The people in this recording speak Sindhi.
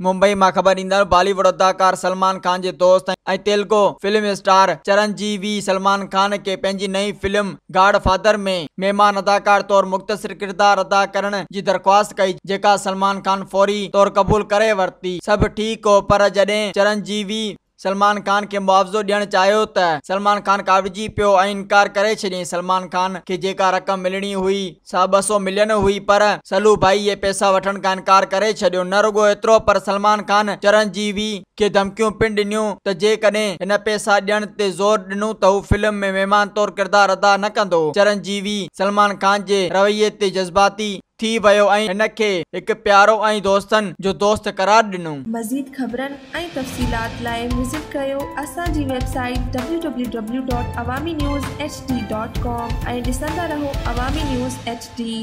ممبئي مان خبر ڏيندڙ بالي ووڊ اداڪار سلمان خان جي دوست ۽ تيلگو فلم اسٽار چرنجيوي سلمان خان کي پنهنجي نئين فلم گاڊ فادر ۾ مهمان اداڪار طور مختصر ڪردار ادا ڪرڻ جي درخواست ڪئي جيڪا سلمان خان فوري طور قبول ڪري ورتي. سڀ ٺيڪ هو پر جڏهن چرنجيوي سلمان خان کي معاوضو ڏيڻ چاهيو ته سلمان خان ڪاوڙجي پيو ۽ انڪار ڪري ڇڏيائين. سلمان خان کي جيڪا رقم ملڻي هئي سا 200 ملين هئي پر سلو ڀائي اهي پئسا وٺڻ کان انڪار ڪري ڇڏيو. نه رڳو ايترو پر سلمان خان چرنجيوي کي ڌمڪيون پڻ ڏنيون ته جيڪڏهن هن پئسا ڏيڻ تي زور ڏنو ته هو فلم ۾ مهمان طور ڪردار ادا نه ڪندو. چرنجيوي سلمان خان جي رويي تي جذباتي ٿي ويو ۽ هن کي هڪ پيارو ۽ دوستن جو دوست قرار ڏنو. مزيد خبرن ۽ تفصيلات لاء وزٽ ڪريو اسان جي website W W W dot Awami news H D dot com ۽ ڏسندا رهو عوامي نيوز ايڇ ڊي.